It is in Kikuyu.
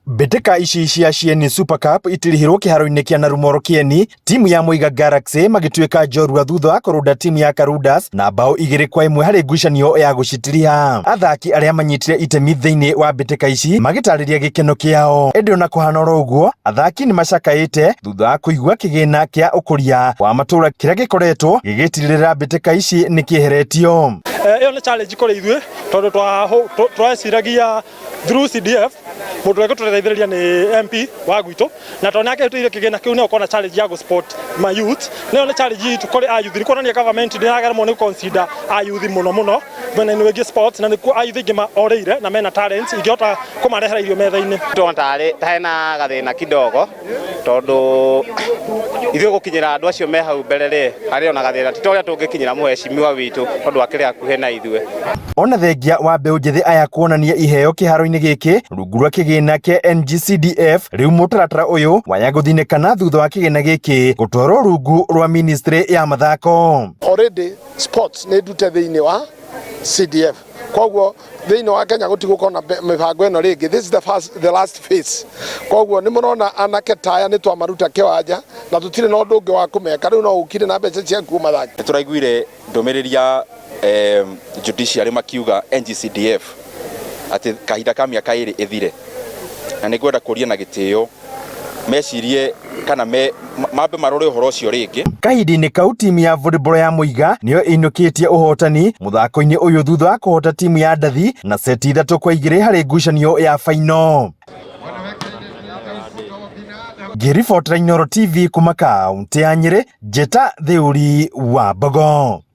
Mbĩtĩka ici cia Cieni Super Cup itirihirwo kĩharo-inĩ kĩa Narumoro Kĩeni, timu ya Muiga Galaxy magĩtuĩka njorua thutha wa kũrũnda timu ya Karundas na mbaũ 2-1 harĩ ngucanio ya gũcitiriha. Athaki arĩa manyitire itemi thĩinĩ wa mbĩtĩka ici magĩtarĩria gĩkeno kĩao. Ĩndĩ ona kũhana oro ũguo, athaki nĩ macakaĩte thutha wa kũigua kĩgĩna kĩa ũkũria wa matũra kĩrĩa gĩkoretwo gĩgĩtirĩrĩra mbĩtĩka ici nĩ kĩeheretio. Ĩyo nĩ challenge kũrĩ ithuĩ tondũ tweciragia through CDF mũndũ ũrĩa ũgũtũteithĩrĩria nĩ MP wa gwitũ, na tondũ nĩ akĩrutĩire kĩgĩna kĩu, nĩ gũkorwo na challenge ya gũ support ma youth. Nĩyo nĩ challenge itũ kũrĩ a youth, nĩ kuonania government ndĩragerwo nĩ consider a youth mũno mũno mwena-inĩ wĩgiĩ sports, na nĩkuo a youth aingĩ orĩire na mena talents ingĩhota kũmarehera irio metha-inĩ. Tũrona tarĩ ta hena gathĩna kidogo tondũ ithuĩ gũkinyĩra andũ acio me hau mbere rĩ, harĩ ona gathĩna, ti ta ũrĩa tũngĩkinyĩra mũhecimiwa witũ tondũ akĩrĩ hakuhĩ na ithuĩ. Ona thengia wa mbeũ njĩthĩ aya kuonania iheo kĩharo-inĩ gĩkĩ rungu rwa kĩgĩna kĩa NGCDF, rĩu mũtaratara ũyũ waya gũthinĩkana thutha wa kĩgĩna gĩkĩ gũtwarwo rungu rwa ministry ya mathako. Already sports nĩ ndute thĩinĩ wa CDF, koguo thĩinĩ wa Kenya gũtigũkorwo na mĩbango ĩno rĩngĩ. This is the first, the last phase. Koguo nĩ mũrona anake taya nĩ twamaruta kĩwanja na tũtirĩ na ũndũ ũngĩ wa kũmeka. Rĩu no ũkire na mbeca ciaku mathaki. Nĩ tũraiguire ndũmĩrĩri ya judiciary makiuga NGCDF atĩ kahinda ka mĩaka 2 ĩthire, na nĩ ngwenda kũria na gĩtĩo mecirie kana mambe marore ũhoro ũcio rĩngĩ. Kahinda-inĩ kau, timu ya volleyball ya Muiga nĩyo ĩinũkĩtie ũhotani mũthako-inĩ ũyũ thutha wa kũhota timu ya Ndathi na seti 3-2 harĩ ngucanio ya final. Ngĩribotera Inooro TV kuma kaunti ya Nyĩrĩ, Njĩta Thĩũri wa Mbogo.